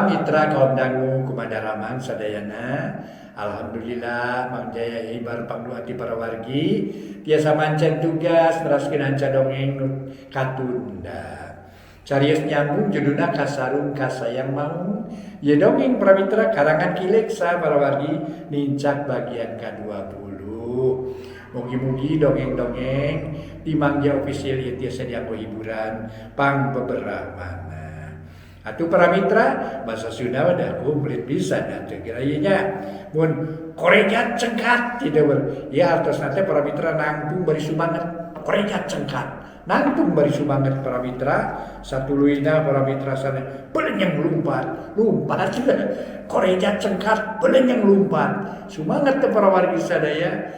Para mitra kaum dangu kumadaraman sadayana, alhamdulillah Mang Jaya hibar pangdoa ti para wargi tiasa mancen tugas neraskeun anca dongeng nu katunda. Carios nyambung judulna Kasarung Kasayang Maung. Ieu dongeng para mitra karangan Ki Leksa para wargi nincak bagian ka-20. Mugi-mugi dongeng-dongeng di Mang Jaya Official ieu tiasa dianggo hiburan pang beberapa. Atuh para mitra bahasa Sunda mah da komplit pisan atuh kira ieu nya. Mun koreja cengkat kitu ya hartosna teh para mitra nangtung bari sumanget koreja cengkat. Nangtung bari sumanget para mitra satuluyna para mitra sana belenyeng lumpat, lumpat koreja cengkat belenyeng lumpat. Sumanget teh para wargi sadaya.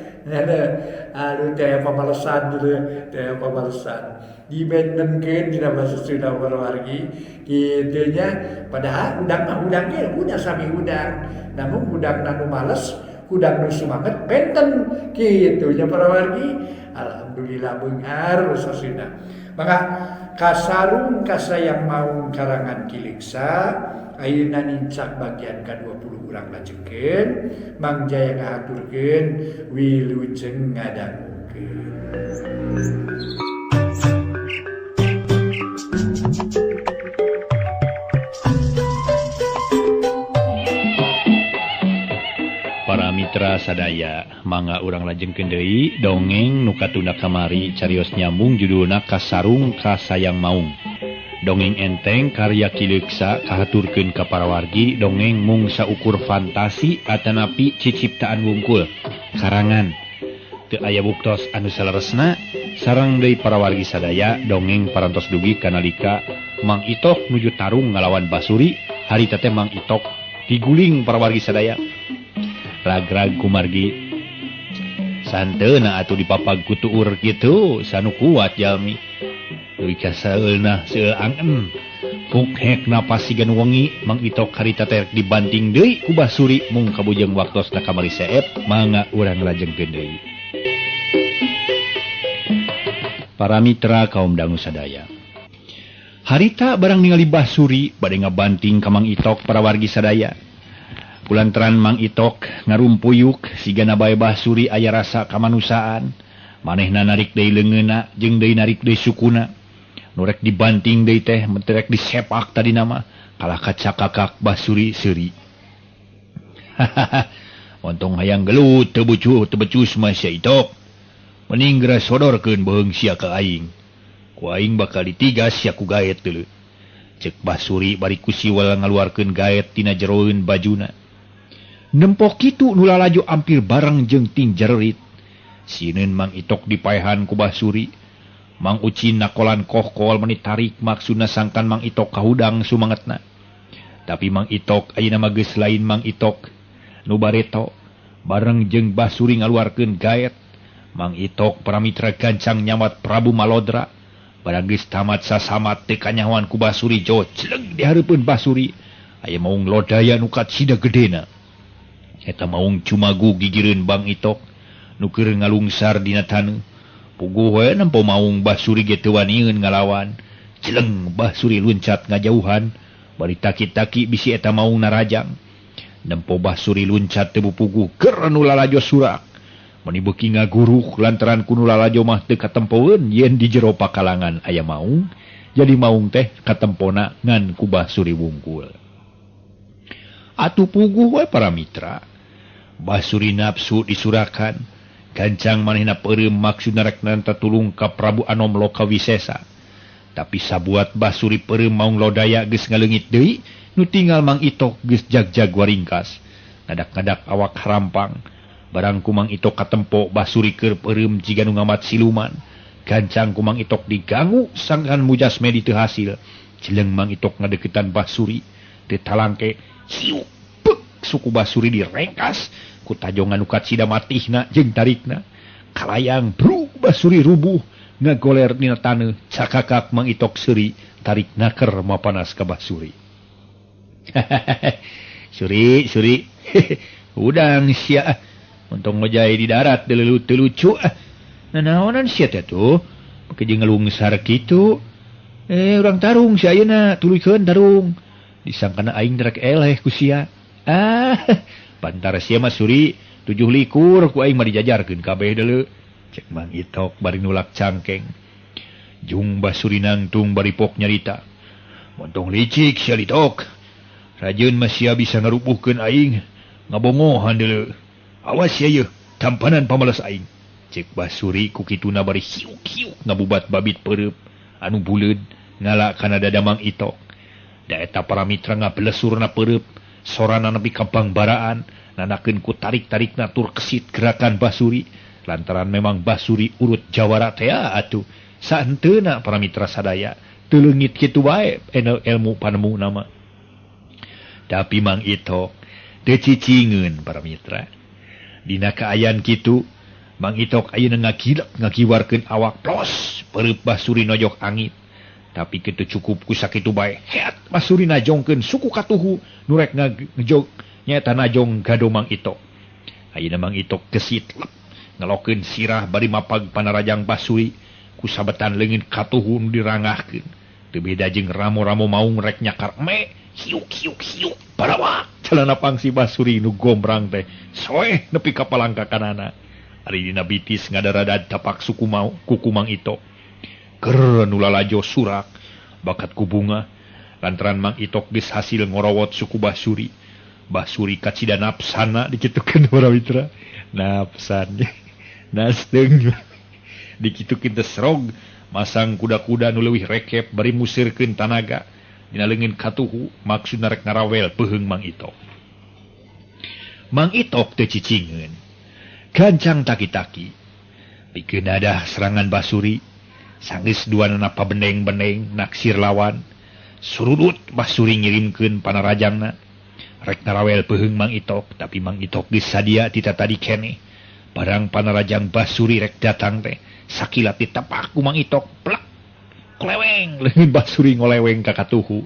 Aduh teh pamalesan gitu teh pamalesan. Dibentenkeun dina bahasa Sunda para wargi kitu nya, padahal hudang mah hudang ge udah sami hudang, namun hudang nu males hudang nu sumanget benten kitu nya para wargi. Alhamdulillah beunghar bahasa Sunda. Maka Kasarung Kasayang Maung karangan Ki Leksa ayeuna nincak bagian ka-20 urang lajengkeun. Mang Jaya ngahaturkeun wilujeng ngadangukeun. Para mitra sadaya, mangga urang lajengkeun deui dongeng nu katunda kamari carios nyambung judulna Kasarung Kasayang Maung. Dongeng enteng karya Ki Leksa kahaturkeun ka para wargi dongeng mung saukur fantasi atanapi ciciptaan wungkul karangan. Teu aya buktos anu saleresna sareng deui para wargi sadaya dongeng parantos dugi kanalika Mang Itok nuju tarung ngalawan Basuri. Harita teh Mang Itok diguling para wargi sadaya. Ragrag kumargi santeuna atuh dipapag ku tuur kitu sanu kuat jalmi. Deui kasaeulna seueul angen. Pukhek napas siga nu wengi Mang Itok harita teh dibanting deui ku Basuri mung kabujeng waktosna kamari seep mangga urang lajengkeun deui. Para mitra kaum dangu sadaya. Harita barang ningali Basuri bade ngabanting ka Mang Itok para wargi sadaya. Kulantaran Mang Itok ngarumpuyuk sigana bae Basuri aya rasa kamanusiaan. Manehna narik deui leungeunna jeung deui narik deui sukuna. Nu rek dibanting deui teh rek disepak tadina mah kalah kacakakak Basuri seuri. Untung hayang gelut teu bucu teu becus mah sia Itok. Mending geura sodorkeun beuheung sia ka aing. Ku aing bakal ditigas sia ku gaet deuleu. Ceuk Basuri bari ku siwel ngaluarkeun gaet tina jeroeun bajuna. Nempok kitu nu lalajo ampir bareng jeung ting jererit. Sineun Mang Itok dipaehan ku Basuri. Mang Ucin nakolan kohkol meni tarik maksudna sangkan Mang Itok kahudang sumangetna. Tapi Mang Itok ayeuna mah geus lain Mang Itok nu bareto. Bareng jeung Basuri ngaluarkeun gaet. Mang Itok para mitra gancang nyamat Prabu Malodra. Barang geus tamat sasamat teu kanyahoan ku Basuri jojleg di hareupeun Basuri. Aya maung lodaya nu kacida gedena. Eta maung cumagu gigireun Bang Itok nu keur ngalungsar dina taneuh. Puguh we nempo maung Basuri ge teu wanieun ngalawan. Jeleng Basuri luncat ngajauhan bari taki-taki bisi eta maung narajang. Nempo Basuri luncat teu puguh keur nu lalajo surak. Meni beuki ngaguruh lantaran ku nu lalajo mah teu katempoeun yen di jero pakalangan aya maung. Jadi maung teh katempona ngan ku Basuri wungkul. Atuh puguh we para mitra. Basuri nafsu disurakan. Gancang manehna peureum maksudna rek nanta tulung ka Prabu Anom Loka Wisesa. Tapi sabuat Basuri peureum maung lodaya geus ngaleungit deui, nu tinggal Mang Itok geus jagjag waringkas. Ngadak-ngadak awak harampang. Barang ku Mang Itok katempo Basuri keur peureum jiga nu ngamat siluman. Gancang ku Mang Itok digangu sangkan mujasme teu hasil. Jeleng Mang Itok ngadeukeutan Basuri, teu talangke siuk peuk suku Basuri direngkas ku tajongan nu kacida matihna jeung tarikna. Kalayang bru Basuri rubuh ngagoler dina taneuh cakakak Mang Itok seuri tarik naker mapanas ka Basuri. Suri suri udang sia untung ngojai di darat deuleu teu lucu. Nanaonan sia teh tuh make jeung ngalungsar kitu. Urang tarung sia ayeuna tuluykeun tarung. Disangkana aing rek eleh ku sia. Ah, pantara sia mah Suri 7 likur ku aing mah dijajarkeun kabeh deuleu. Cek Mang Itok bari nulak cangkeng. Jung Basuri nangtung bari pok nyarita. Montong licik sia Litok. Rajeun mah sia bisa ngarupuhkeun aing, ngabongohan deuleu. Awas sia yeuh, tampanan pamales aing. Cek Basuri ku kituna bari hiuk-hiuk ngabubat babit pereup anu buleud ngala kana dada Mang Itok. Da eta para mitra ngabelesurna pereup, sorana nepi ka bangbaraan, nanakeun ku tarik-tarikna tur kesit gerakan Basuri. Lantaran memang Basuri urut jawara teh atuh. Sahenteuna para mitra sadaya teu leungit kitu wae ilmu panemu nama. Tapi Mang Itok teu cicingeun para mitra. Dina kaayaan kitu Mang Itok ayeuna ngagilek ngagiwarkeun awak plos pereup Basuri nojok angin. Tapi kitu cukup ku sakitu bae. Heat Basuri najongkeun suku katuhu nu rek ngejog nyaeta najong gado Mang Itok. Ayeuna Mang Itok gesit lep ngelokeun sirah bari mapag panarajang Basuri ku sabetan leungeun katuhu nu dirangahkeun. Teu beda jeung ramo-ramo maung rek nyakar me hiuk hiuk hiuk barawak calana pangsi Basuri nu gombrang teh soeh nepi ka palangkakanana. Ari dina bitis ngadarada tapak suku mau kuku Mang Itok. Keur nu lalajo surak bakat ku bunga lantaran Mang Itok geus hasil ngorowot suku Basuri. Basuri kacida napsana dikitukeun para mitra. Napsan nasteung dikitukeun teh serog masang kuda-kuda nu leuwih rekep bari musirkeun tanaga dina leungeun katuhu maksudna rek ngarawel peuheung Mang Itok. Mang Itok teu cicingeun. Gancang taki-taki. Pikeun dadah serangan Basuri, sanggeus duanana pabeneng-beneng naksir lawan. Surudut Basuri ngirimkeun panarajangna. Rek narawel peuheung Mang Itok, tapi Mang Itok geus sadia ti tadi keneh. Barang panarajang Basuri rek datang teh, sakilat ditepak ku Mang Itok, plek. Koleweng leungeun Basuri ngoleweng ka katuhu.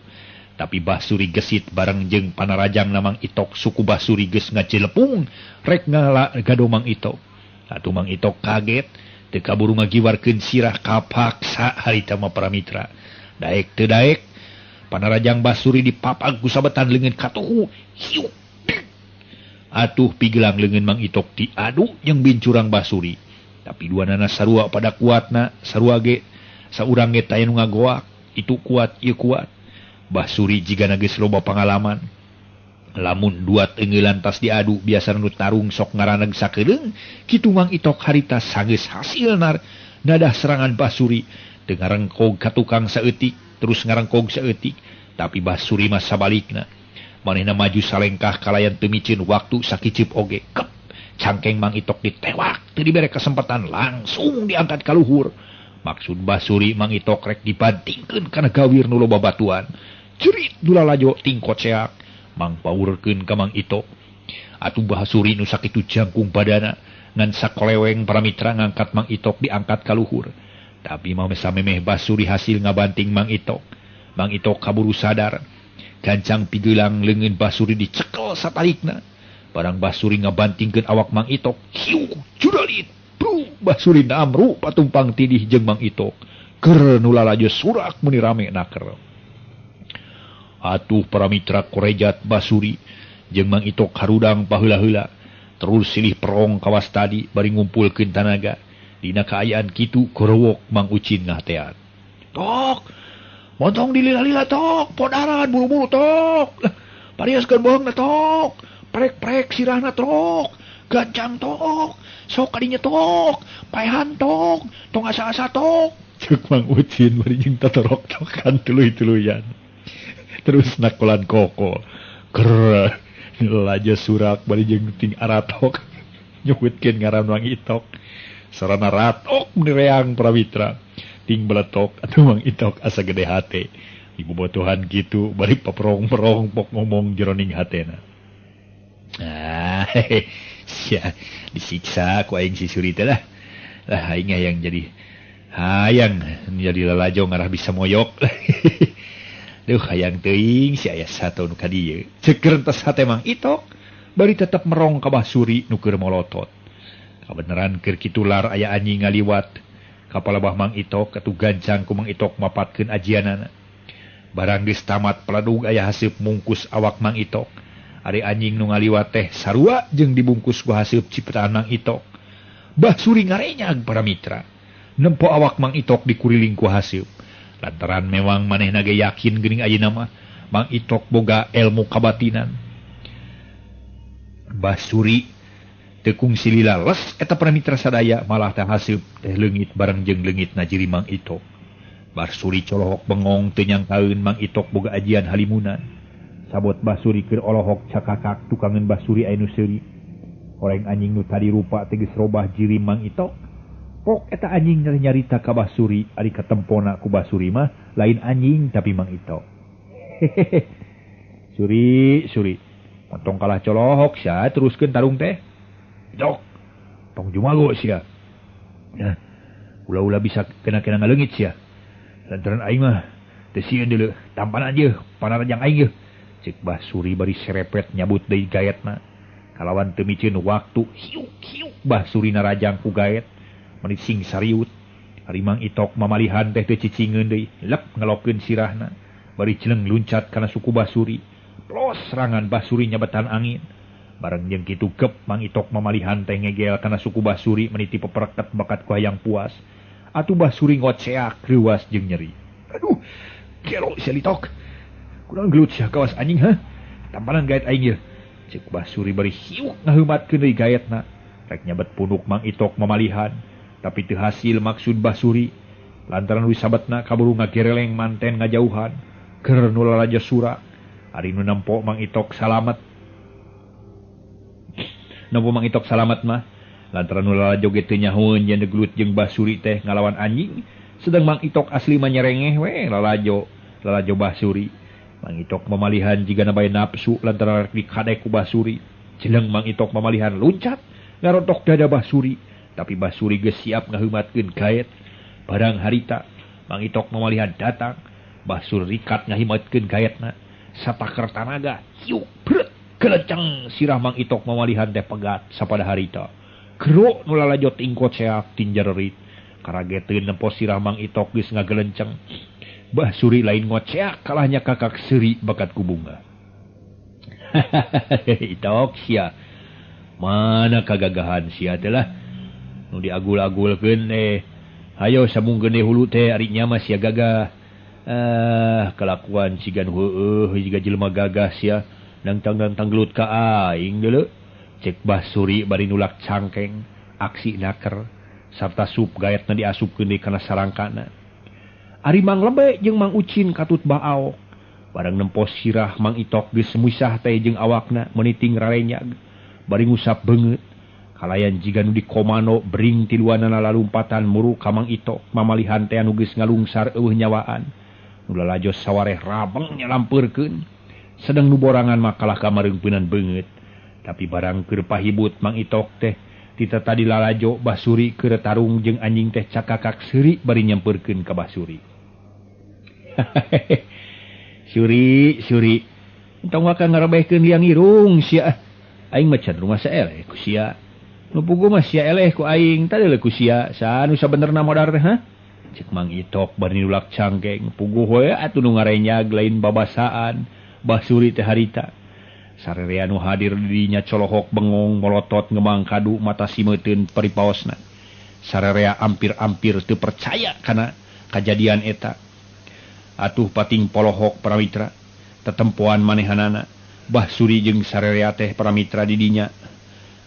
Tapi Basuri gesit bareng jeung panarajang na Mang Itok, suku Basuri geus ngacilepung rek ngala gado Mang Itok. Atuh Mang Itok kaget, teu kaburu ngagiwarkeun sirah kapaksa harita mah para mitra. Daek teu daek, panarajang Basuri dipapag ku sabetan leungeun katuhu, hiuk. Atuh pigelang leungeun Mang Itok diadu jeung bincurang Basuri. Tapi duanana sarua pada kuatna, sarua ge saurang ge taya nu ngagoak, itu kuat ieu kuat. Basuri jigana geus loba pangalaman. Lamun dua teungeulan tas diadu biasa nu tarung sok ngaraneg sakedeung, kitu Mang Itok harita sanggeus hasil nadah serangan Basuri teu ngarengkog ka tukang saeutik, terus ngarengkog saeutik, tapi Basuri mah sabalikna. Manehna maju salengkah kalayan teu miceun waktu sakiceup oge. Kep, cangkeng Mang Itok ditewak, teu dibere kesempatan langsung diangkat ka luhur. Maksud Basuri Mang Itok rek dibantingkeun kana gawir nu loba batuan. Jerit dulalajo tingkot seak mangpaurkeun ka Mang Itok. Atuh Basuri nu sakitu jangkung badana ngan sakoleweng para mitra ngangkat Mang Itok diangkat ka luhur. Tapi mah samemeh Basuri hasil ngabanting Mang Itok. Mang Itok kaburu sadar. Gancang pigelang leungeun Basuri dicekel satarikna. Barang Basuri ngabantingkeun awak Mang Itok, hiuk judalit. Bru Basuri namru patumpang tidih jeung Mang Itok. Keur nu lalajo surak meuni rame naker. Atuh para mitra korejat Basuri jeung Mang Itok harudang paheula-heula. Terus silih perong kawas tadi bari ngumpulkeun tanaga. Dina kaayaan kitu gorowok Mang Ucin ngatean. Tok, montong dilila-lila tok, podaran buru-buru tok. Parioskeun bohongna tok, prek-prek sirahna tok, gancang tok, sok kadinya tok, paehan tok, tong asa-asa tok. Ceuk Mang Ucin bari jeung tatorok-tokan tuluy-tuluyan. Terus nakolan koko. Ker laja surak bari jeung ting aratok. Nyebutkeun ngaran Mang Itok. Sarana ratok meuni reang para mitra. Ting beletok atuh Mang Itok asa gede hate. Dibobotohan kitu bari paperong-perong pok ngomong jeroning hatena. Ah, sia disiksa ku aing si Suri teh lah. Lah aing hayang jadi hayang jadi lalajo ngarah bisa moyok. Duh hayang teuing si aya sato nu ka dieu. Ceuk rentas hate Mang Itok bari tetep merong ka Basuri nu keur molotot. Kabeneran keur kitu lar aya anjing ngaliwat. Kapalabah Mang Itok atuh gancang ku Mang Itok mapatkeun ajianana. Barang geus tamat peladug aya haseup mungkus awak Mang Itok. Ari anjing nu ngaliwat teh sarua jeung dibungkus ku haseup ciptaan Mang Itok. Bah Suri ngarenyag para mitra. Nempo awak Mang Itok dikuriling ku haseup. Lantaran memang manehna ge yakin geuning ayeuna mah Mang Itok boga ilmu kabatinan. Bah Suri teu kungsi lila les eta para mitra sadaya malah teh haseup teh leungit bareng jeung leungitna jiri Mang Itok. Bah Suri colohok bengong teu nyangkaeun Mang Itok boga ajian halimunan. Sabot Bah Suri keur olohok cakakak tukangeun Bah Suri aya nu seuri. Horeng anjing nu tadi rupa teh geus robah jiri Mang Itok. Pok eta anjing nyarita ka Bah Suri ari katempona ku Bah Suri mah lain anjing tapi Mang Itok. Hehehe. Suri, Suri. Montong kalah colohok sia teruskeun tarung teh. Dok. Tong jumago sia. Nah, ulah-ulah bisa kena-kena ngaleungit sia. Lantaran aing mah teu sieun deuleu, tampanan ieu, panarajang aing ieu. Cek Bah Suri bari serepet nyabut deui gaetna. Kalawan teu miceun waktu, hiuk hiuk Bah Suri narajang ku gaet. Meni sing sariut. Ari Mang Itok mamalihan teh teu cicingeun deui, lep ngelokeun sirahna. Bari celeng luncat kana suku Bah Suri. Plos serangan Bah Suri nyabetan angin. Bareng jeung kitu gep Mang Itok mamalihan teh ngegel kana suku Bah Suri meniti pepereket bakat ku hayang puas. Atuh Bah Suri ngoceak reuas jeung nyeri. Aduh, gelo sia Litok. Kurang gelut sia kawas anjing ha. Tampanan gaet aing ieu. Ceuk Bah Suri bari hiuk ngaheumatkeun deui gaetna. Rek nyabet punuk Mang Itok mamalihan, tapi teu hasil maksud Bah Suri. Lantaran wisabetna kaburu ngagereleng manten ngajauhan. Keur nu lalajo sura. Ari nu nempo Mang Itok salamet. Nempo Mang Itok salamet mah. Lantaran nu lalajo ge teu nyahoeun yen gelut jeung Bah Suri teh ngalawan anjing. Sedang Mang Itok asli mah nyerengeh we lalajo, lalajo Bah Suri. Mang Itok mamalihan jigana bae nafsu lantaran rek dikadek ku Bah Suri. Jeleng Mang Itok mamalihan luncat ngarontok dada Bah Suri, tapi Bah Suri geus siap ngaheumatkeun gaet. Barang harita Mang Itok mamalihan datang, Bah Suri rikat ngahimatkeun gaetna. Sataker tanaga, hiuk brut gelenceng sirah Mang Itok mamalihan teh pegat sapada harita. Gero nu lalajo tingkot seak tinjererit. Karageteun nempo sirah Mang Itok geus ngagelenceng. Bah Suri lain ngoceak kalahnya kakak seuri bakat ku bunga. Itok sia. Mana kagagahan sia teh lah. Nu diagul-agulkeun teh. Hayo sambungkeun deui hulu teh ari nya mah sia gagah. Ah, kalakuan siga nu heueuh jiga jelema gagah sia. Nangtang-nangtang gelut ka aing deuleu. Cek Bah Suri bari nulak cangkeng, aksi naker sarta sup gaetna diasupkeun deui kana sarangkana. Ari Mang Lebe jeung Mang Ucin katut baao. Barang nempo sirah Mang Itok geus musah teh jeung awakna meniting rarenyag bari ngusap beungeut. Kalayan jiga nu dikomando bering tiluanana lalumpatan muru ka Mang Itok mamalihan teh anu geus ngalungsar eueuh nyawaan. Nu lalajo sawareh rabeng nyalampeurkeun. Sedang nu borangan mah kalah ka mareungpeunan beungeut. Tapi barang keur pahibut Mang Itok teh tita tadi lalajo Bah Suri keur tarung jeung anjing teh cakakak seuri bari nyampeurkeun ka Bah Suri. Suri, Suri. Entong waka ngarebehkeun liang irung sia. Aing mah can rumasa eleh ku sia. Nu puguh mah sia eleh ku aing, tadi ku sia. Saha nu sabenerna modar teh, ha? Cek Mang Itok bari nulak cangkeng. Puguh we atuh nu ngarenyag lain babasaan. Bah Suri teh harita. Sarerea nu hadir di dinya colohok bengong molotot ngemang kadu mata simeuteun paripaosna. Sarerea ampir-ampir teu percaya kana kajadian eta. Atuh pating polohok para mitra tetempoan manehanana. Bah Suri jeung sarerea teh para mitra di dinya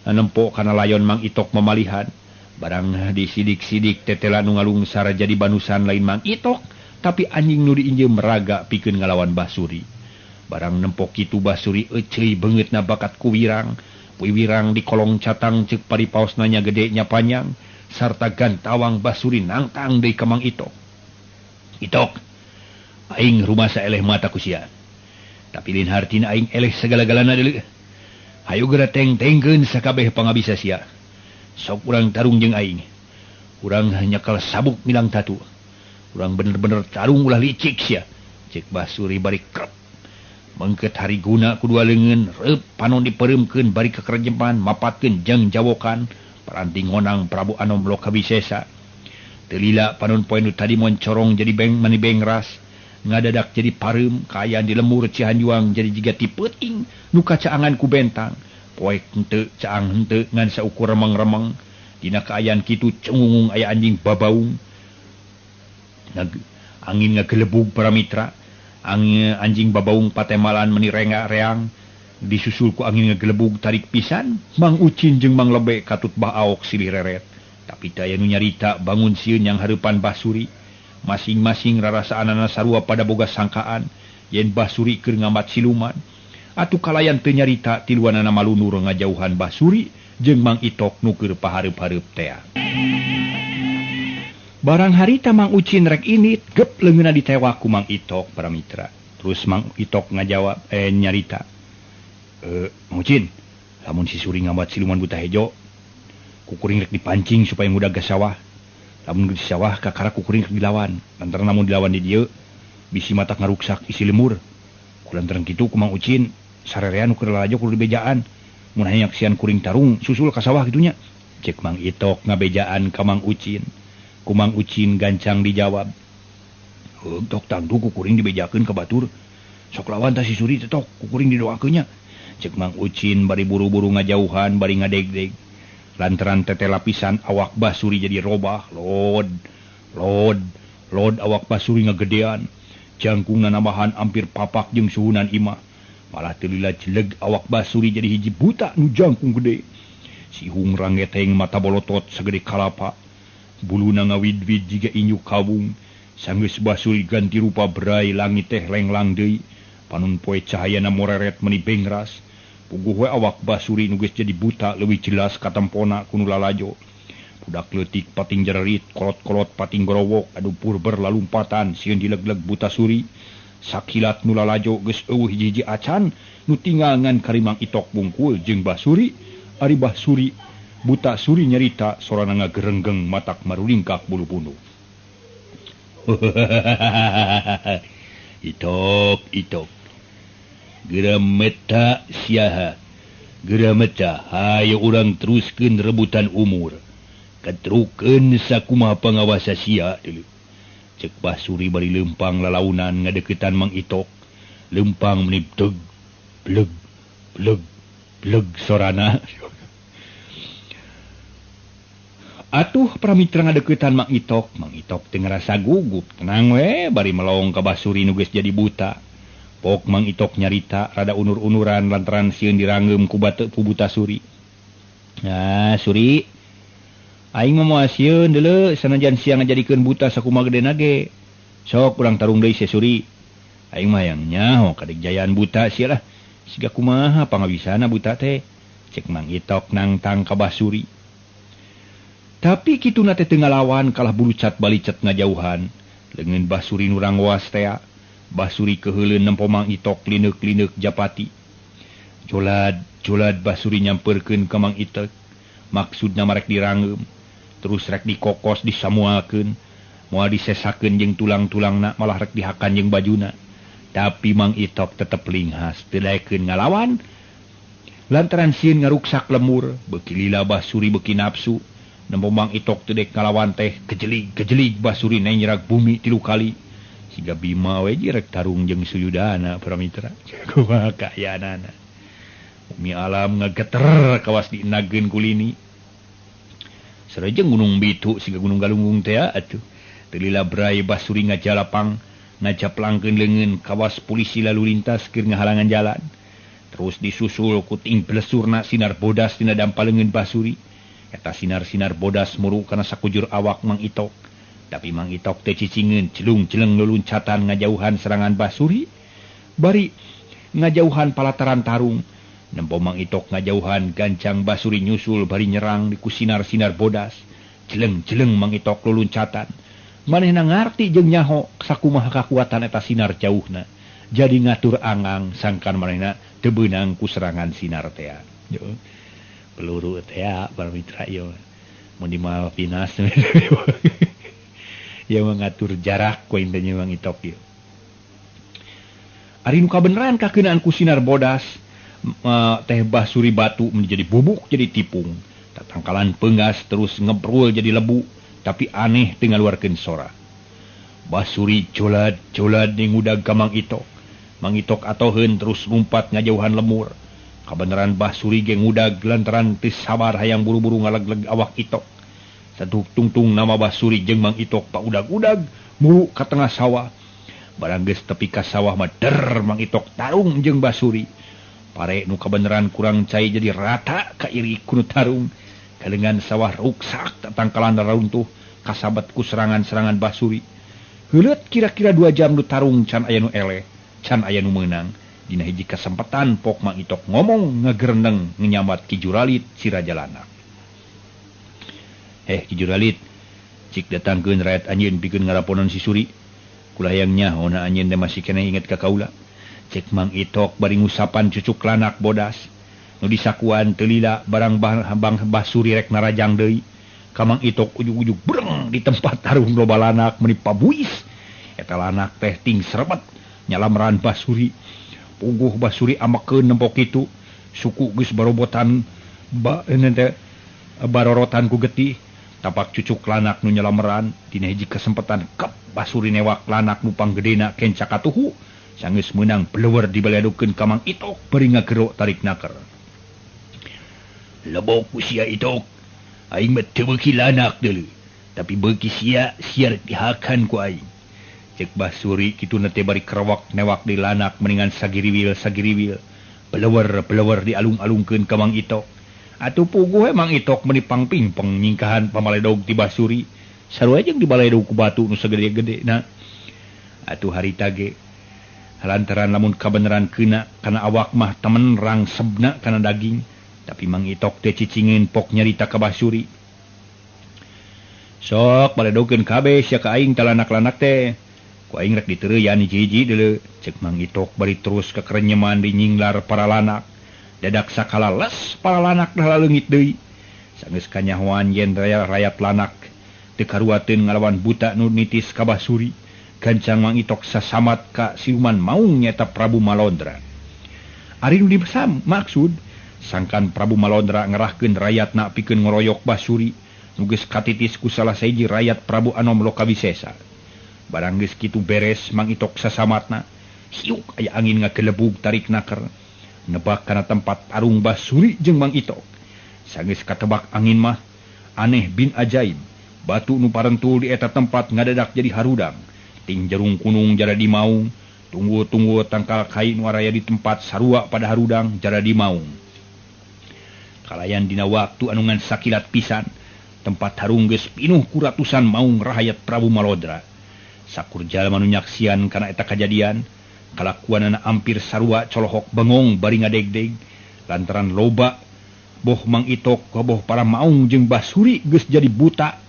nempo kana layon Mang Itok mamalihan. Barang disidik-sidik tetela nu ngalungsar jadi banusan lain Mang Itok, tapi anjing nu diinjeum meraga pikeun ngalawan Bah Suri. Barang nempo kitu Bah Suri eceuy beungeutna bakat ku wirang. Wiwirang di kolong catang ceuk paripaosna nya gede nya panjang sarta gantawang Bah Suri nangtang deui ka Mang Itok. Itok, aing rumasa eleh mata ku sia. Tapi lain hartina aing eleh segala-galana deuleu. Hayu geura teng-tengkeun sakabeh pangabisa sia. Sok urang tarung jeung aing. Urang nyakal sabuk milang tatu. Urang bener-bener tarung ulah licik sia. Cek Bah Suri bari krep. Mengket hari guna ku dua leungeun, reup panon dipereumkeun bari kekerjeman mapatkeun jeung jawokan paranti ngonang Prabu Anom Lokawisesa. Teu lila panon poe nu tadi moncorong jadi beng mani bengras. Ngadadak jadi pareum kaayaan di lemur Cihanjuang jadi jiga ti peuting nu kacaangan ku bentang. Poek henteu caang henteu ngan saukur remeng-remeng. Dina kaayaan kitu cengungung aya anjing babaung. Angin ngagelebug para mitra. Angin anjing babaung patemalan meni renga-reang. Disusul ku angin ngegelebug tarik pisan. Mang Ucin jeung Mang Lebe katut Bah Aok silih reret. Tapi teu aya nu nyarita bangun sieun yang hareupan Bah Suri. Masing-masing rarasaanana sarua pada boga sangkaan yen Bah Suri keur ngambat siluman. Atuh kalayan teu nyarita tiluanana malunur ngajauhan Bah Suri jeung Mang Itok nu keur pahareup-hareup tea. Barang harita Mang Ucin rek init gep leungeunna ditewak ku Mang Itok para mitra. Terus Mang Itok ngajawab nyarita. Mang Ucin, lamun si Suri ngambat siluman buta hejo, kukuring rek dipancing supaya ngudag ka sawah. Lamun di sawah kakara kukuring rek dilawan. Lantaran lamun dilawan di dieu bisi matak ngaruksak isi lemur. Kulantaran kitu ku Mang Ucin sarerean nu keur lalajo kudu dibejaan. Mun hayang nyaksian kuring tarung susul ka sawah kitunya. Cek Mang Itok ngabejaan ka Mang Ucin. Ku Mang Ucin gancang dijawab. Heug tok tangtu kukuring dibejakeun ka batur. Sok lawan tah si Suri teh tok kukuring didoakeun nya. Cek Mang Ucin bari buru-buru ngajauhan bari ngadegdeg. Lantaran tete lapisan awak Bah Suri jadi robah, lod, lod, lod awak Bah Suri ngagedean. Jangkungna nambahan hampir papak jeung suhunan imah. Malah teu lila jeleg awak Bah Suri jadi hiji buta nu jangkung gede. Sihung rangeteng mata bolotot sagede kalapa. Buluna ngawid-wid jiga inyu kawung. Sanggeus Bah Suri ganti rupa brai langit teh lenglang deui. Panun poe cahayana moreret meni bengras. Puguh we awak Bah Suri nu geus jadi buta leuwih jelas katempona ku nu lalajo. Budak leutik pating jererit, kolot-kolot pating gorowok, adu purber lalumpatan sieun dileg-leg buta Suri. Sakilat nu lalajo geus eueuh hiji-hiji acan nu tinggal ngan karimang Itok bungkul jeung Bah Suri. Ari Bah Suri buta Suri nyarita sorana ngagerenggeng matak marulingkak bulu punduk. Itok Itok geura meta siaha geura meta hayu urang teruskeun rebutan umur ketrukeun sakumaha pangawasa sia deuleu. Cek Bah Suri bari leumpang lalaunan ngadeukeutan Mang Itok. Leumpang meni teg bleg bleg bleg sorana. Atuh pramitra ngadeukeutan Mang Itok. Mang Itok teu ngarasa gugup, tenang we bari melong ka Bah Suri nu geus jadi buta. Pok Mang Itok nyarita rada unur-unuran lantaran sieun dirangeum ku batu ku buta Suri. Nah, Suri, aing mah moal sieun deuleu sanajan sia ngajadikeun buta sakumaha gedena ge. Sok urang tarung deui sia Suri. Aing mah hayang nyaho kadejayaan buta sia lah. Siga kumaha pangawisana buta teh. Cek Mang Itok nangtang ka Bah Suri. Tapi kituna teh teu ngalawan kalah bulucat balicet ngajauhan. Leungeun Bah Suri nu rangwas tea. Bah Suri keuheuleun nempo Mang Itok lineuk-lineuk japati. Jolad, jolad Bah Suri nyamperkeun ka Mang Itok. Maksudna marek dirangeum, terus rek dikokos disamuakeun, moal disesakeun jeung tulang-tulangna malah rek dihakan jeung bajuna. Tapi Mang Itok tetep linghas teu daekeun ngalawan. Lantaran sieun ngaruksak lemur, beuki lila Bah Suri beuki nafsu. Nempo Mang Itok teu daek ngalawan teh kejelig-kejelig Bah Suri nanyerag bumi 3 kali. Siga Bima we rek tarung jeung Suyudana para mitra. Kumaha kaayaanana. Bumi alam ngageter kawas dienageun kulini. Sareng Gunung Bitu siga Gunung Galunggung teh atuh. Teu lila brai Bah Suri ngajalapang, ngajaplangkeun leungeun kawas polisi lalu lintas keur ngahalangan jalan. Terus disusul ku ting blesurna sinar bodas dina dampa leungeun Bah Suri. Eta sinar-sinar bodas muru kana sakujur awak Mang Itok. Tapi Mang Itok teh cicingeun celung-celeng luluncatan ngajauhan serangan Bah Suri. Bari ngajauhan palataran tarung. Nempo Mang Itok ngajauhan gancang Bah Suri nyusul bari nyerang di ku sinar-sinar bodas. Celeng-celeng Mang Itok luluncatan. Manehna ngarti jeung nyaho sakumaha kakuatan eta sinar jauhna. Jadi ngatur angang sangkan manehna teu beunang ku serangan sinar tea. Peluru tea para mitra ieu mun di Malvinas ya mengatur jarak ku intanya Mang Itok ieu. Ari nu kabeneran kakeunaan ku sinar bodas teh Bah Suri batu menjadi bubuk jadi tipung. Tatangkalan peunggas terus ngebrul jadi lebu, tapi aneh teu ngaluarkeun sora. Basuri colad-colad ning udag ka Mang Itok. Mang Itok atoheun terus lumpat ngajauhan lemur. Kabeneran Basuri ge ngudag lantaran teu sabar hayang buru-buru ngalegleg awak Itok. Satuk tungtung nama Basuri jeung Mang Itok paudag-udag muru ka tengah sawah. Barang geus tepi ka sawah mah der Mang Itok tarung jeung Basuri. Pare nu kabeneran kurang cai jadi rata ka iri ku nu tarung. Kalengan sawah ruksak tatangkalan raruntuh kasabat ku serangan-serangan Basuri. Heuleut kira-kira 2 jam nu tarung can aya nu eleh, can aya nu meunang. Dina hiji kasempatan pok Mang Itok ngomong ngagerendeng ngenyambat Ki Juralit si Raja Lanak. "Eh Ki Juralit, cik datangkeun rakyat anjeun pikeun ngaraponan si Suri. Kula hayang nyaho na anjeun teh masih keneh inget ka kaula." Cek Mang Itok bari ngusapan cucuk lanak bodas. Nu disakuan teu lila barang bang Basuri rek narajang deui. Ka Mang Itok ujug-ujug breng di tempat tarung loba lanak meuni pabuis. Eta lanak teh ting serebet nyalamran Basuri. Puguh Basuri amakeun nempo kitu, suku geus barobotan barorotan ku getih. Tapak cucuk lanak nu nyalameran dina hiji kesempatan kep Basuri newak lanak nu panggedena kenca katuhu. Sanggeus meunang peleueur dibaledokeun ka Mang Itok bari ngagero tarik naker. "Lebok ku sia Itok, aing mah teu beuki lanak deuleu, tapi beuki sia siar dihakan ku aing." Cek Basuri kituna teh bari kerewak newak di lanak mendingan sagiriwil-sagiriwil. Peleueur-peleueur dialung-alungkeun ka Mang Itok. Atuh puguh we Mang Itok meuni pangpingpeng nyingkahan pamaledog ti Basuri. Sarua jeung dibaledog ku batu nu sagede-gede na. Atuh harita ge lantaran lamun kabeneran keuna kana awak mah temen rangsebna kana daging. Tapi Mang Itok teh cicingin pok nyarita ka Basuri. "Sok baledogeun kabeh sia ka aing talanak-lanak teh. Ku aing rek diteureuyan hiji-hiji deuleu." Cek Mang Itok bari terus kekerenyeman di nyinglar para lanak. Dadak sakala les para lanak dah laleungit deui. Sanggeus kanyahoan yen rayat lanak teu karuateun ngalawan buta nu nitis ka Basuri. Gancang Mang Itok sasamat ka siluman maung nyaeta Prabu Malondra. Ari nu dibesam maksud sangkan Prabu Malondra ngerahkeun rayatna pikeun ngoroyok Basuri nu geus katitis ku salah sahiji rayat Prabu Anom Lokawisesa. Barang geus kitu beres Mang Itok sasamatna, hiuk aya angin ngagelebug tarik naker nebak kana tempat tarung Basuri jeung Mang Itok. Sanggeus katebak angin mah aneh bin ajaib, batu nu parentul di eta tempat ngadadak jadi harudang. Ting jerung kunung jara di maung, tunggu-tunggu tangkal kai nu araya di tempat sarua pada harudang jara di maung. Kalayan dina waktu anu ngan sakilat pisan, tempat harung geus pinuh ku ratusan maung rahayat Prabu Malodra. Sakur jalma nu nyaksian kana eta kajadian, kalakuanana ampir sarua colohok bengong bari ngadegdeg lantaran loba boh Mang Itok boh para maung jeung Basuri geus jadi buta.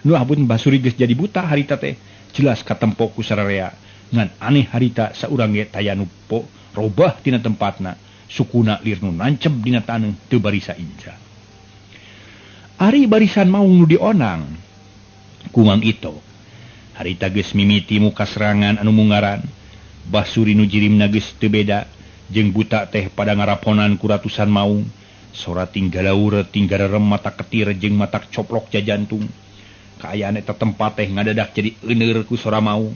Nu abun Basuri geus jadi buta harita teh jelas katempo ku sararea. Ngan aneh harita saurang ge taya nu po robah tina tempatna, sukuna lir nu nancep dina taneuh teu barisa inca. Ari barisan maung nu dionang ku Mang Itok harita geus mimiti muka serangan anu mungaran. Basuri nu jirimna geus teu beda jeung buta teh pada ngaraponan ku ratusan maung. Sora tinggalaur tinggarerem mata ketir jeung mata coplok jajantung. Kaayaan eta tempat teh ngadadak jadi euneur ku sora maung.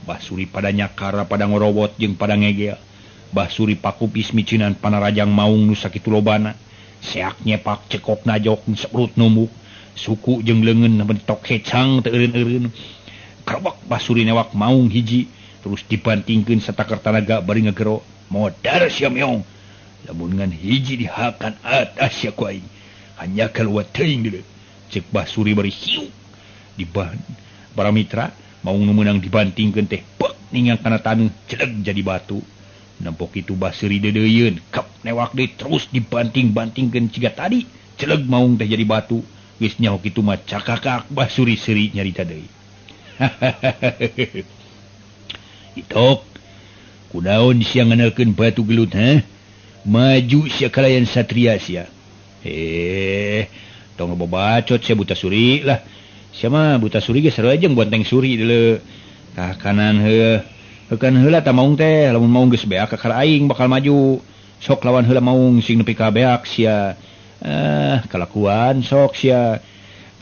Basuri pada nyakara pada ngorowot jeung pada ngegel. Basuri pakupis micinan panarajang maung nu sakitu lobana. Seak nyepak cekok najok seprut numbuk. Suku jeung leungeun bentok hecang teu eureun-eureun. Kerebek Basuri newak maung hiji terus dibantingkeun sataker tanaga bari ngegero. "Modar sia meong, lamun ngan hiji dihakan atas sia ku aing hanya kaluar teuing deuleu." Cek Basuri bari hiuk di para mitra maung nu meunang dibantingkeun teh pek ningang kana taneuh celeg jadi batu. Nempok itu Basuri deudeuyeun kep newak deui terus dibanting-bantingkeun ciga tadi celeg maung teh jadi batu. Geus nyaho kitu mah cakakak Basuri seuri nyarita deui. "Itok, kunaon sia nganalkeun batu gelut ha? Maju sia kalayan satria sia. Tong bobacot sia buta suri lah. Sia mah buta suri ge sarua jeung bonteng suri deuleu. Tah kanan heuh. Heukan heula ta maung teh, lamun maung geus beak ka aing bakal maju. Sok lawan heula maung sing nepi ka beak sia. Kalakuan sok sia."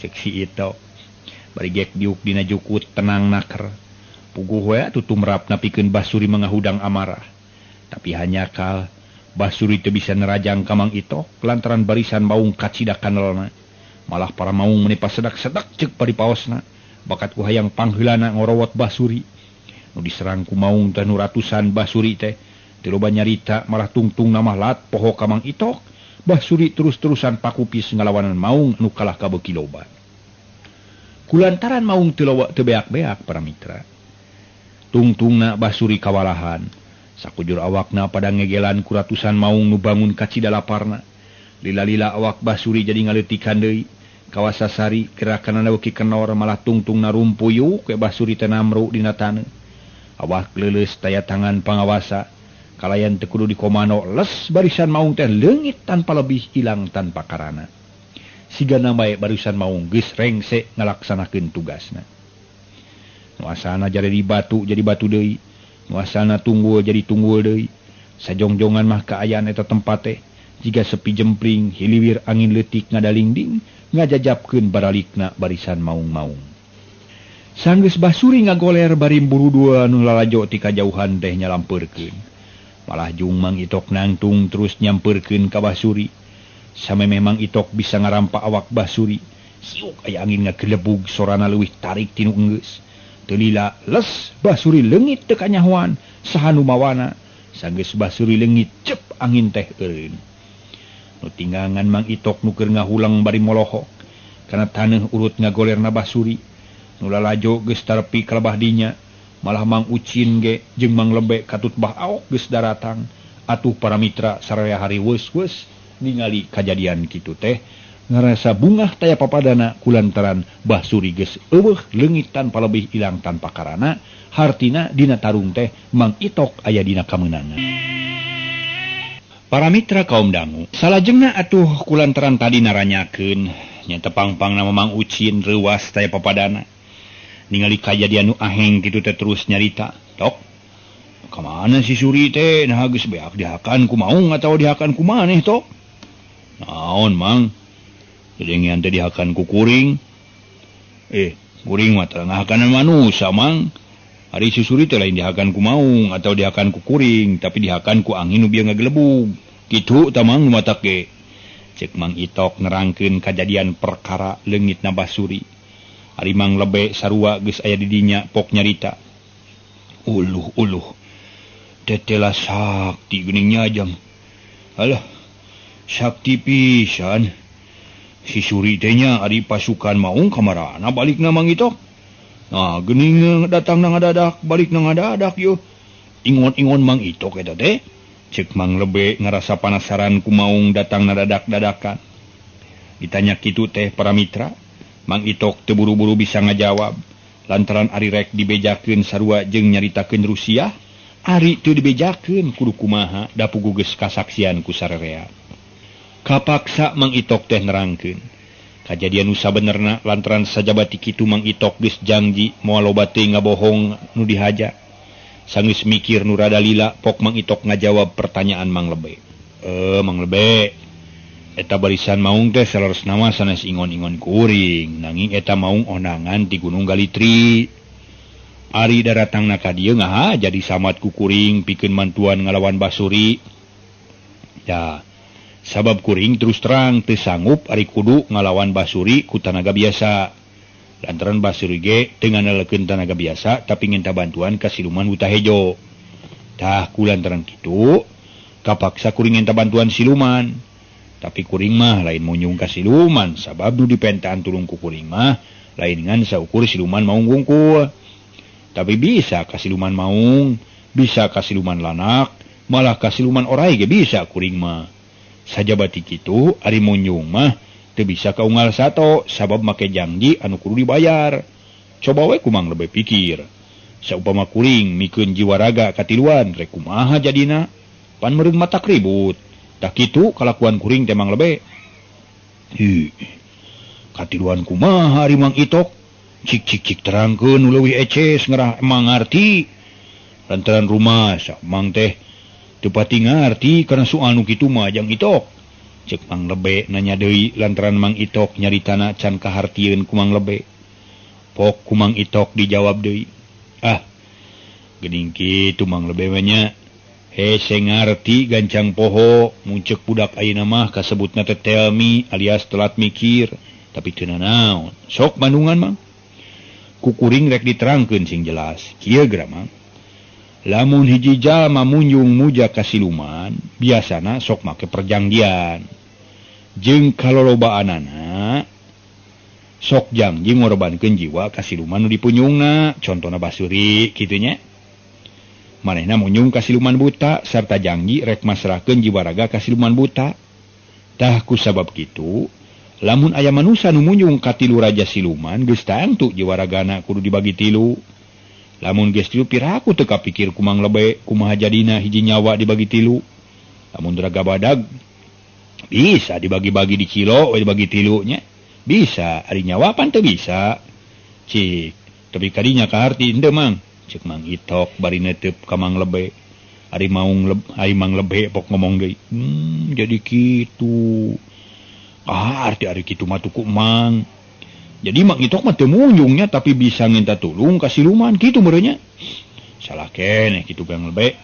Cek si Itok. Bari gek diuk dina jukut tenang naker. Puguh we atuh tumrap napikeun Basuri mangahudang amarah. Tapi hanyakal Basuri teu bisa nerajang ka Mang Itok lantaran barisan maung kacida kanelna. Malah para maung meni pasedak-sedak ceuk bari paosna. Bakat ku hayang pangheulana ngorowot Basuri. Nu diserang ku maung teh nu ratusan Basuri teh teu loba nyarita malah tungtungna mah lat poho ka Mang Itok. Basuri terus-terusan pakupis ngalawanan maung nu kalah ka beuki loba. Kulantaran maung teu loba teu beak-beak para mitra. Tungtungna Basuri kawalahan. Sakujur awakna pada ngegelan ku ratusan maung nu bangun kacida laparna. Lila-lila awak Basuri jadi ngaleutikan deui. Kawasasari gerakanana beuki kenor malah tungtungna rumpuyuk we Basuri teh namru dina taneuh. Awak leuleus taya tangan pangawasa. Kalayan teu kudu dikomando les barisan maung teh leungit tanpa lebih hilang tanpa karana. Sigana bae barisan maung geus rengse ngalaksanakeun tugasna. Nu asalna jadi batu jadi batu deui. Nu asalna tunggul jadi tunggul deui. Sajongjongan mah kaayaan eta tempat teh jiga sepi jempling hiliwir angin leutik ngadalingding ngajajapkeun baralikna barisan maung-maung. Sanggeus Basuri ngagoler bari buru dua nu lalajo ti kajauhan teh nyalampeurkeun. Malah jung Mang Itok nangtung terus nyampeurkeun ka Basuri. Samemeh Mang Itok bisa ngarampa awak Basuri. Siuk aya angin ngagelebug sorana leuwih tarik tinu enggeus. Teu lila les Basuri leungit teu kanyahoan saha nu mawana. Sanggeus Basuri leungit cep angin teh eureun. Nu tinggangan Mang Itok nu keur ngahulang bari molohok. Kana taneuh urut ngagolerna Basuri. Nu lalajo geus tarepi kalebah dinya. Malah Mang Ucin ge jeung Mang Lebe katut bah aok geus daratang. Atuh para mitra saraya hari weus-weus ningali kajadian kitu teh ngarasa bungah taya papadana kulantaran Basuri geus eueuh leungit tanpa lebih ilang tanpa karana. Hartina dina tarung teh Mang Itok aya dina kamenangan. Para mitra kaum dangu salajengna atuh kulantaran tadi naranyakeun nya tepang-pang nama Mang Ucin reuwas taya papadana. Ningali kajadian nu aheng kitu teh terus nyarita, "Tok, ka mana si Suri teh? Nah geus beak dihakan ku maung atawa dihakan ku maneh, Tok?" "Naon, Mang? Dedengean teh dihakan ku kuring." "Kuring mah teu ngahakanan manusa, Mang. Ari si Suri teh lain dihakan ku maung atau dihakan ku kuring, tapi dihakan ku angin nu bieu ngagelebug." "Kitu tah, Mang, nu matak ge." Ceuk Mang Itok nerangkeun kajadian perkara leungitna Basuri. Ari Mang Lebe sarua geus aya di dinya pok nyarita. "Uluh-uluh. Tetela sakti geuning nya jang. Alah, sakti pisan. Si Suri teh nya ari pasukan maung kamarana balikna Mang Itok. Nah, geuning datangna ngadadak, balikna ngadadak yeuh. Ingon-ingon Mang Itok eta teh." Ceuk Mang Lebe ngarasa panasaran ku maung datangna dadak-dadakan. Ditanya kitu teh para mitra, Mang Itok teu buru-buru bisa ngajawab lantaran ari rek dibejakeun sarua jeung nyaritakeun Rusiah, ari teu dibejakeun kudu kumaha da puguh geus kasaksian ku sarerea. Kapaksa Mang Itok teh nerangkeun kajadian nu sabenerna lantaran sajabati kitu Mang Itok geus janji moal loba teu ngabohong nu dihaja. Sanggeus mikir nu rada lila pok Mang Itok ngajawab pertanyaan Mang Lebe. "Mang Lebe, eta barisan maung teh saleresna mah sanes ingon-ingon kuring, nanging eta maung onangan ti Gunung Galitri. Ari daratangna ka dieu ngaha jadi samat ku kuring pikeun mantuan ngalawan Basuri. Ya, sabab kuring terus terang teu sanggup ari kudu ngalawan Basuri ku tanaga biasa. Lantaran Basuri ge teu ngandelkeun tanaga biasa tapi minta bantuan ka siluman Buta Hejo. Tah ku lantaran kitu kapaksa kuring minta bantuan siluman. Tapi kuring mah lain munyung ka siluman sabab nu dipentaan tulung ku kuring mah lain ngan saukur siluman maung wungkul. Tapi bisa ka siluman maung, bisa ka siluman lanak, malah ka siluman orai ge bisa kuring mah. Sajabati kitu ari munyung mah teu bisa kaunggal sato sabab make janji anu kudu dibayar. Coba we kumang lebih pikir. Saupama kuring mikeun jiwa raga katiluan rek kumaha jadina? Pan meureun matak ribut. Tah kitu kalakuan kuring teh Mang Lebe." "Hi, katiluan kumaha ari Mang Itok? Cik cik cik terangkeun nu leuwih eces ngerah mangarti. Lantaran rumah sa Mang teh teu pati ngarti kana soal nu kitu mah jang Itok." Ceuk Mang Lebe nanya deui lantaran Mang Itok nyaritana can kahartieun ku Mang Lebe. Pok ku Mang Itok dijawab deui, "Ah, Geuning kitu Mang Lebe mah nya. Hese ngarti gancang poho muncek budak ayeuna mah kasebutna teh telmi alias telat mikir tapi teu nanaon. Sok bandungan Mang. Ku kuring rek diterangkeun sing jelas. Kieu geura Mang. Lamun hiji jalma munjung muja ka siluman, biasana sok make perjanjian. Jeung kalolobaanana sok janji ngorbankeun jiwa ka siluman nu dipunyungna, contona Basuri kitu nya. Manehna munyung ka siluman buta sarta janji rek masrahkeun jiwa raga ka siluman buta. Tah ku sabab kitu, lamun aya manusa nu munyung ka tilu raja siluman geus tangtu jiwa ragana kudu dibagi tilu. Lamun geus tilu piraku teu kapikir ku Mang Lebe kumaha jadina hiji nyawa dibagi tilu. Lamun raga badag bisa dibagi-bagi di kilo we dibagi tilu nya. Bisa ari nyawa pan teu bisa. Cik, tapi kadinya kaharti henteu Mang. Cek Mang Itok bari netep ka Mang Lebe. Ari maung ari Mang Lebe pok ngomong deui. Jadi kitu. Ah, arti ari kitu mah tuku Mang. Jadi Mang Itok mah teu munjungnya tapi bisa minta tulung ka siluman kitu meureun nya. Salah keneh kitu Mang Lebe.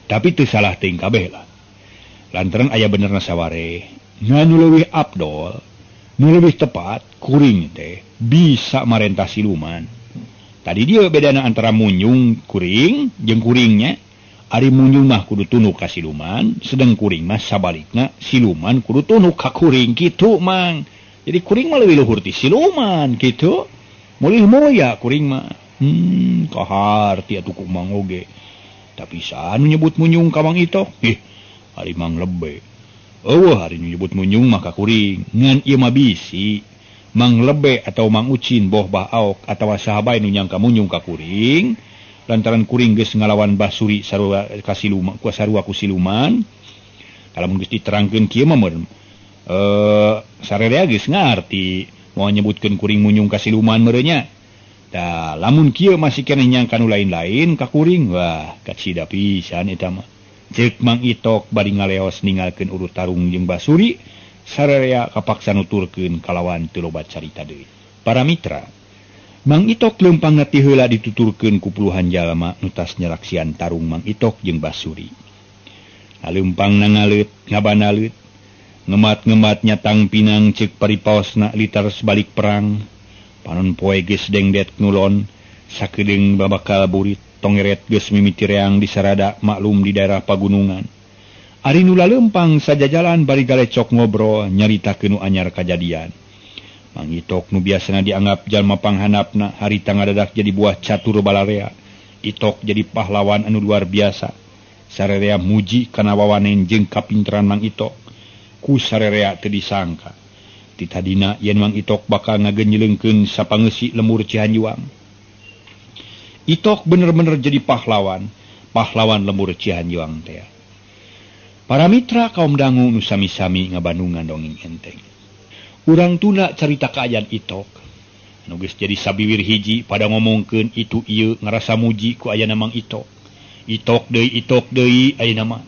Tapi teu salah teuing kabeh lah. Lantaran aya benerna saware. Ngan nu leuwih abdol, nu leuwih tepat kuring teh bisa marentah siluman. Tadi dia bedana antara munyung kuring jeung kuringnya. Ari munyung mah kudu tunuk ka siluman, sedang kuring mah sabalikna siluman kudu tunuk ka kuring kitu Mang. Jadi kuring mah leuwih luhur ti siluman kitu. Mulih moya kuring mah. Kaharti atuh ku Mang oge. Tapi saha nu nyebut munyung ka Mang Itok? Ih, ari Mang Lebe. Eueuh ari nu nyebut munyung mah ka kuring. Ngan ieu mah bisi Mang Lebe atau Mang Ucin boh Bah Aok atawa saha bae nu nyangka munyung ka kuring lantaran kuring geus ngalawan Basuri sarua ka siluman ku sarua ku siluman. Lamun geus diterangkeun kieu mah meureun sarerea geus ngarti moal nyebutkeun kuring munyung ka siluman meureun nya. Tah lamun kieu masih keneh nyangka nu lain-lain ka kuring wah kacida pisan eta mah. Ceuk Mang Itok bari ngaleos ninggalkeun urut tarung jeung Basuri sararea kapaksa nuturkeun kalawan teu loba carita deui. Para mitra, Mang Itok leumpang ti heula dituturkeun ku puluhan jalma nu tas nyalaksian tarung Mang Itok jeung Basuri. Leumpangna ngaleut, ngabanaleut, ngemat-ngemat nyatang pinang ceuk paripaosna litar sebalik perang. Panon poe geus dengdet ngulon, sakedeung babakal burit, tongeret geus mimiti reang di sarada maklum di daerah pagunungan. Ari nu laleumpang sajajalan bari galecok ngobrol nyaritakeun nu anyar kajadian. Mang Itok nu biasana dianggap jalma panghanapna harita ngadadak jadi buah catur balarea. Itok jadi pahlawan anu luar biasa. Sarerea muji kana wawanen jeung kapinteran Mang Itok. Ku sarerea teu disangka. Ti tadina yen Mang Itok bakal ngagenyeleungkeun sapangeusi lemur Cihanjuang. Itok bener-bener jadi pahlawan, pahlawan lemur Cihanjuang teh. Para mitra kaum dangu nu sami-sami ngabandungan dongeng enteng. Urang tuna carita kaayaan Itok. Anu geus jadi sabiwir hiji pada ngomongkeun itu ieu ngarasa muji ku ayana Mang Itok. Itok deui ayeuna mah.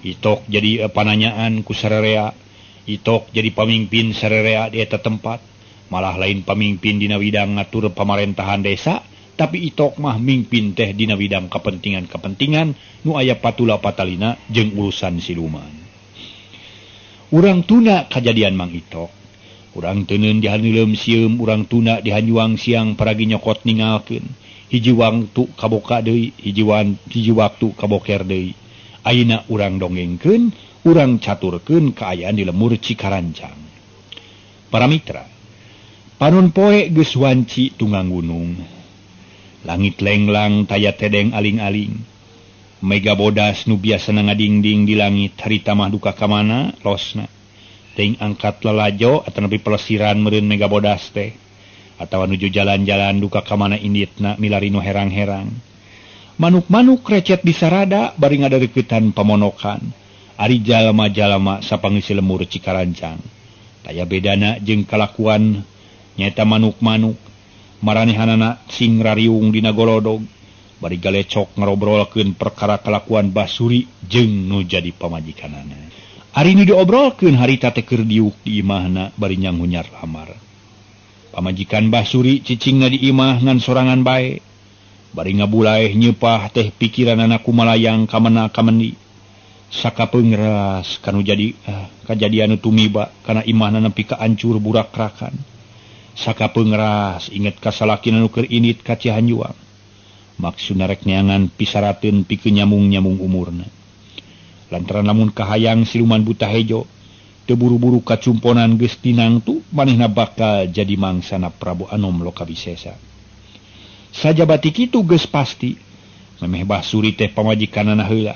Itok jadi pananyaan ku sararea. Itok jadi pamimpin sararea di eta tempat. Malah lain pamimpin dina widang ngatur pamarentahan desa, tapi Itok mah mingpin teh dina widang kepentingan-kepentingan nu aya patula patalina jeung urusan siluman. Urang tuna kajadian Mang Itok. Urang teuneun dihaneuleum sieum, urang tuna dihanjuang siang paragi nyokot ningalkeun. Hiji wangtu kaboka deui, hiji waktu kaboker deui. Ayeuna urang dongengkeun, urang caturkeun kaayaan di lemur Cikarancang. Para mitra, panon poe geus wanci tunggang gunung. Langit lenglang taya tedeng aling-aling. Mega bodas nu biasana ngadingding di langit harita mah duka ka mana losna. Teuing angkat lalajo atawa nepi pelesiran meureun mega bodas teh. Atawa nuju jalan-jalan duka ka mana inditna milari nu herang-herang. Manuk-manuk recet di sarada bari ngadareuketan pamonokan. Ari jalma-jalma sapangeusi lemur Cikarancang. Taya bedana jeung kalakuan nyaeta manuk-manuk. Maranehanana sing rariung dina golodog bari galecok ngarobrolkeun perkara kalakuan Basuri jeung nu jadi pamajikanana. Ari nu diobrolkeun harita teh keur diuk di imahna bari nyangunyar lamar. Pamajikan Basuri cicingna di imah ngan sorangan bae. Bari ngabulaeh nyeupah teh pikiranana kumalayang ka mana kamendi. Sakapeung ras kanu jadi kajadian nu tumiba kana imahna nepi ka ancur burakrakan. Sakapeung ras inget ka salakina nu keur indit ka Cihanjuang. Maksudna rek neangan pisarateun pikeun nyamung-nyamung umurna. Lantaran lamun kahayang siluman buta hejo teu buru-buru kacumponan geus tinangtu manehna bakal jadi mangsana Prabu Anom Lokawisesa. Sajabati kitu geus pasti memeh Basuri teh pamajikanana heula.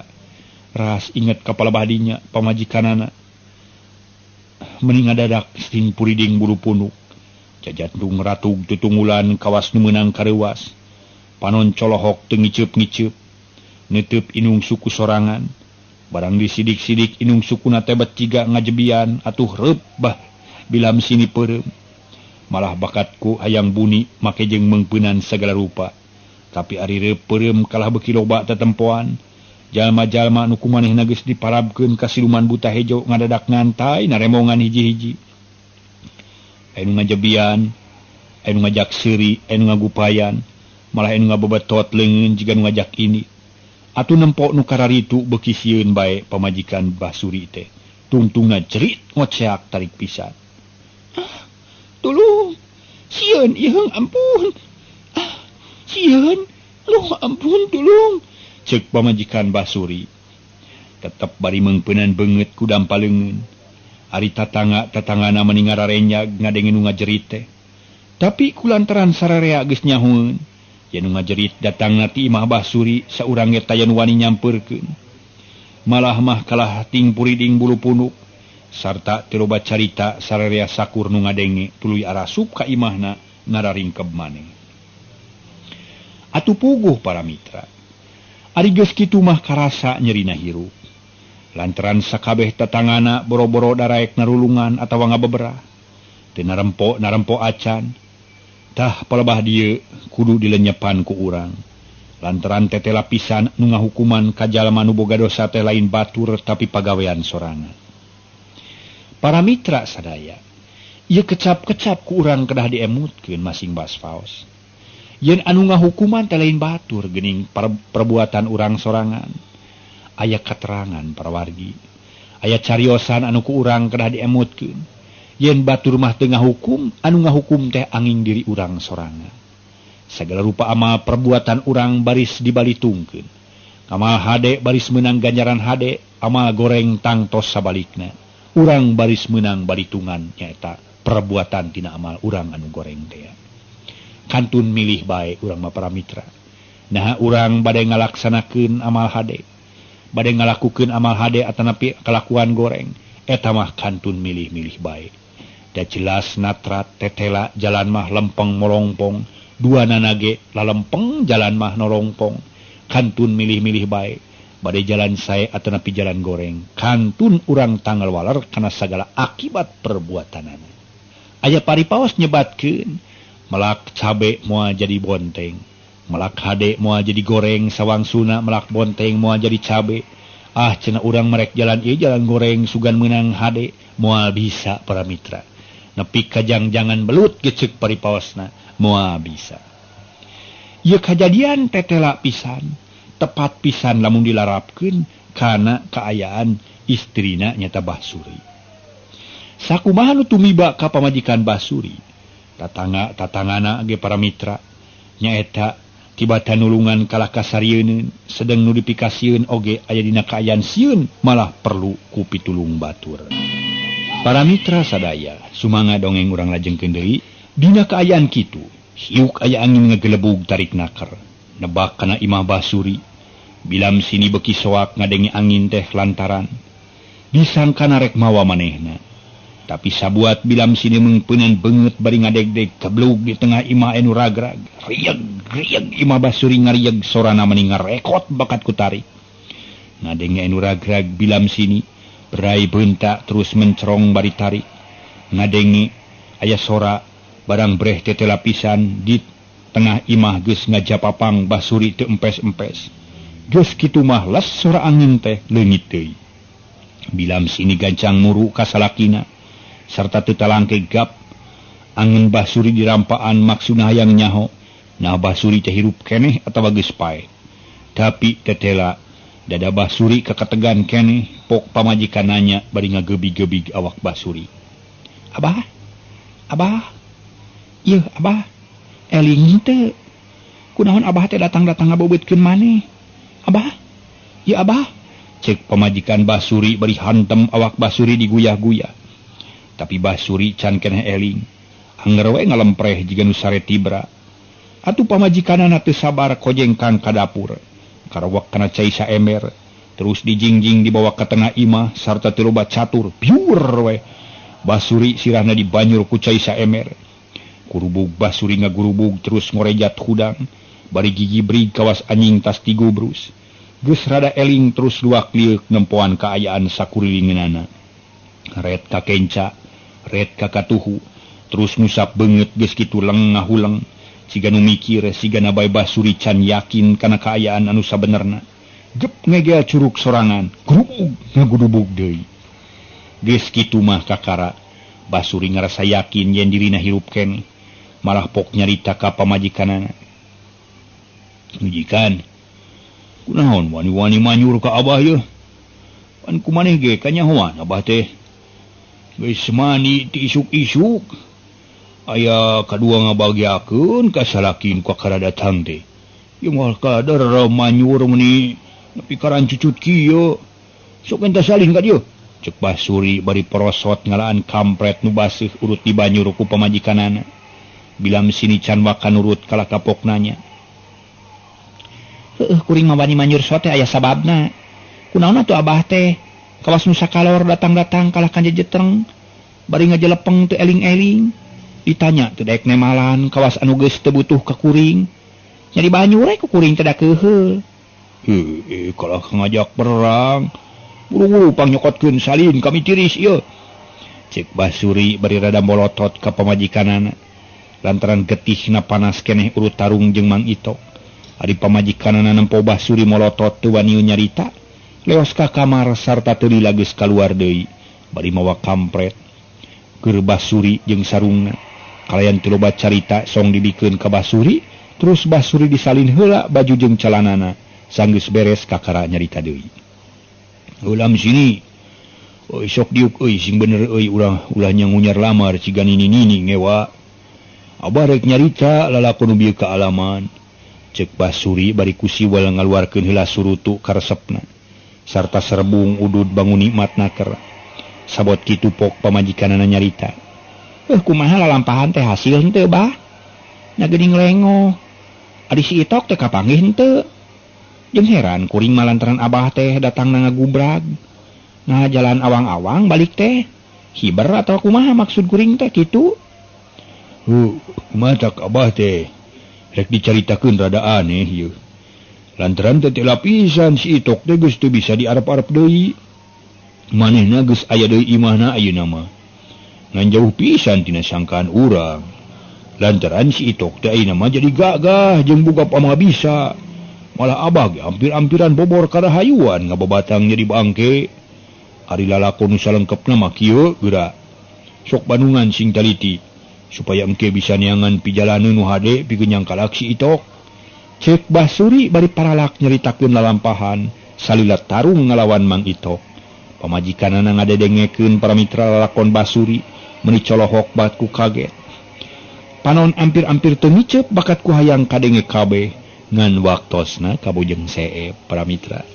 Ras inget ka palebah dinya pamajikanana meni ngadadak sing puriding bulu punuk. Jajantung ratug tutunggulan kawas nu meunang kareuwas. Panon colohok teu ngiceup-ngiceup. Neuteub inung suku sorangan. Barang disidik-sidik inung sukuna teh bet ciga ngajebian atuh reup bah bilam sini peureum. Malah bakatku hayang buni make jeung meungpeunan sagala rupa. Tapi ari reup peureum kalah beuki loba tetempoan. Jalma-jalma nu kumanehna geus diparabkeun ka siluman buta hejo ngadadak ngantai naremongan hiji-hiji. Aya nu ngajebian, aya nu ngajak seuri, aya nu ngagupayan, malah aya nu ngabebetot leungeun jiga nu ngajak ini. Atuh nempok nu kararitu beuki sieun bae pamajikan Basuri teh. Tungtungna jerit ngoceak tarik pisan. Ah, tulung, sieun ieu ampun. Ah, sieun, luh ampun tulung. Ceuk pamajikan Basuri. Tetep bari meungpeunan beungeut ku dampa leungeun. Ari tatangga-tatanggana meni ngararenyag ngadenge nu ngajerit teh. Tapi kulantaran sararea geus nyahueun, yen nu ngajerit datangna ti imah Basuri saurang ge taya nu wani nyampeurkeun. Malah mah kalah ting puriding bulu punuk sarta teu loba carita sararea sakur nu ngadenge tuluy arasup ka imahna ngararingkeb maneh. Atuh puguh para mitra. Ari geus kitu mah karasa nyerina hirup. Lantaran sakabeh tatangana boro-boro daraek narulungan atawa ngabeberah. Teu narempo-narempo acan. Tah palebah dieu kudu dilenyepan ku urang. Lantaran tete lapisan nu ngahukuman ka jalma nu boga dosa teh lain batur tapi pagawean sorangan. Para mitra sadaya, ieu kecap-kecap ku urang kedah diemutkeun masing baspaos. Yen anu ngahukuman teh lain batur geuning perbuatan urang sorangan. Aya katerangan para wargi, aya cariosan anu ku urang kedah diemutkeun. Yen batur mah teu ngahukum, anu ngahukum teh angin diri urang sorangan. Sagala rupa amal perbuatan urang baris dibalitungkeun. Amal hade baris meunang ganjaran hade, amal goreng tangtos sabalikna. Urang baris meunang balitungan nyaeta perbuatan tina amal urang anu goreng teh. Kantun milih bae urang mah para mitra. Nah urang bade ngalaksanakeun amal hade, bade ngalakukeun amal hade atanapi kalakuan goreng, eta mah kantun milih-milih bae. Da jelas natrat tetela jalan mah lempeng molongpong, dua nanage lalempeng jalan mah nolongpong. Kantun milih-milih bae, bade jalan sae atanapi jalan goreng. Kantun urang tanggal waler kana sagala akibat perbuatanana. Aya paripaos nyebatkeun melak cabe moal jadi bonteng, melak hade moal jadi goreng, sawangsuna melak bonteng moal jadi cabe. Ah cenah urang merek jalan ieu jalan goreng sugan meunang hade moal bisa para mitra. Nepi kajang-jangan belut geceuk paripaosna moal bisa. Ieu kajadian tetela pisan, tepat pisan lamun dilarapkeun kana kaayaan istrina nyata Basuri. Sakumaha nu tumiba ka pamajikan Basuri, tatangga-tatangana ge para mitra nyaeta tibatan nulungan kalah kasarieun sedeng nu dipikasieun oge aya dina kaayaan sieun malah perlu ku pitulung batur. Para mitra sadaya, sumangga dongeng urang lajengkeun deui dina kaayaan kitu. Hiuk aya angin ngegelebug tarik naker, nebak kana imah Basuri. Bilam sini beuki soak ngadenge angin teh lantaran disangkana rek mawa manehna. Tapi sabuat bilam sini meungpeunan beungeut bari ngadegdeg keblug di tengah imah anu ragrag. Rieg rieg imah Basuri ngarieg sorana meni ngarekot bakat ku tarik. Ngadenge anu ragrag bilam sini berai beunta terus mencerong bari tarik. Ngadenge aya sora barang breh tete lapisan di tengah imah geus ngajapapang Basuri teu empes-empes. Geus kitu mah les sora angin teh leungit deui. Bilam sini gancang muru ka salakina sarta teu talangke gap. Angin Basuri dirampaan maksudna hayang nyaho, Nah Basuri teh hirup keneh atawa geus paeh. Tapi tetela dada Basuri kakategan keneh pok pamajikan nanya bari ngagebig-gebig awak Basuri. Abah, abah, ieu abah, eling teu. Kunaon abah teh datang-datang ngabebeutkeun maneh? Abah, ieu abah. Cek pamajikan Basuri bari hantem awak Basuri diguyah-guyah. Tapi Basuri can keneh eling. Angger we ngalempreh jiga nu sare tibra. Atuh pamajikanana teu sabar kojengkang ka dapur. Karawak kana cai saember, terus dijingjing dibawa ka tengah imah sarta teu loba catur, piur we. Basuri sirahna dibanyur ku cai saember. Kurubug Basuri ngagurubug terus ngorejat hudang, bari gigi brig kawas anjing tas tigubrus. Geus rada eling terus luak lieuk nempoan kaayaan sakurilingeunana. Ret ka kenca, ret ka katuhu, terus ngusap beungeut geus kitu leng ngahuleng. Siga nu mikir, siga na bae Basuri can yakin kana kaayaan anu sabenerna. Gep ngegel curug sorangan, grubug ngagudubug deui. Geus kitu mah kakara, Basuri ngarasa yakin yen dirina hirup keneh. Malah pok nyarita ka pamajikanana. Majikan, kunaon wani-wani manyur ka abah yeuh? Pan kumaneh ge kanyahoan abah teh. Geus mani ti isuk-isuk. Aya kadua ngabagiakeun ka salaki nu kakara datang teh. Ieu moal kadar manyur meuni nepi ka rancucut kieu. Sok enta salin ka dieu. Cek Basuri bari porosot ngalaan kampret nu baseuh urut dibanyur ku pamajikanana. Bilam sini can waka nurut kalah kapok nanya. Heueuh kuring mah wani manyur sote aya sababna. Kunaon atuh abah teh? Kawas nu sakalor datang-datang kalah ka jejetreng. Bari ngajelepeng teu eling-eling. Ditanya teu daek nemalan kawas anu geus teu butuh ka kuring. Nya dibanyur we ku kuring teh da keuheul. Heueuh kalah ngajak perang. Buru-buru pangnyokotkeun salin kami tiris ieu. Cek Basuri bari rada molotot ka pamajikanana. Lantaran getihna panas keneh urut tarung jeung Mang Itok. Ari pamajikanana nempo Basuri molotot teu wani nyarita. Leos ka kamar sarta teu lila geus kaluar deui bari mawa kampret. Keur Basuri jeung sarungna. Kalayan teu loba carita song dibikeun ka Basuri, terus Basuri disalin heula baju jeung calanana. Sanggeus beres kakara nyarita deui. Ulam sini. Euy sok diuk euy sing bener euy ulah ulah ngunyar lamar ciga nini-nini ngewa. Abah rek nyarita lalakon nu bieu kaalaman. Cek Basuri bari ku siwal ngaluarkeun heula surutu karesepna. Sarta serbung udud bangun nikmat naker. Sabot kitu pok pamajikanana nyarita. Kumaha lalampahan teh hasil henteu bah? Nya geuning lengoh. Ari si Itok teh kapanggih henteu. Jeung heran kuring mah lantaran abah teh datangna ngagubrag. Nah jalan awang-awang balik teh. Hiber atau kumaha maksud kuring teh kitu? Kumaha tak abah teh? Rek dicaritakeun rada aneh ieu. Lantaran teh lapisan si Itok teh geus teu bisa diarep-arep deui. Manehna geus aya deui imahna ayeuna mah. Ngan jauh pisan tina sangkaan urang. Lantaran si Itok teh ayeuna mah jadi gagah jeung boga pamabisa. Malah abah ge hampir-hampiran bobor karahayuan ngababatang jadi bangke. Ari lalakon nu salengkepna mah kieu geura. Sok bandungan sing taliti supaya engke bisa neangan pijalaneun nu hade pikeun nyangkalak si Itok. Cek Basuri bari paralak nyaritakeun lalampahan salila tarung ngalawan Mang Itok. Pamajikanana ngadedengekeun para mitra lalakon Basuri meuni colohok bat ku kaget. Panon ampir-ampir teu miceup bakat ku hayang kadenge kabeh ngan waktosna kabujeng seep para mitra.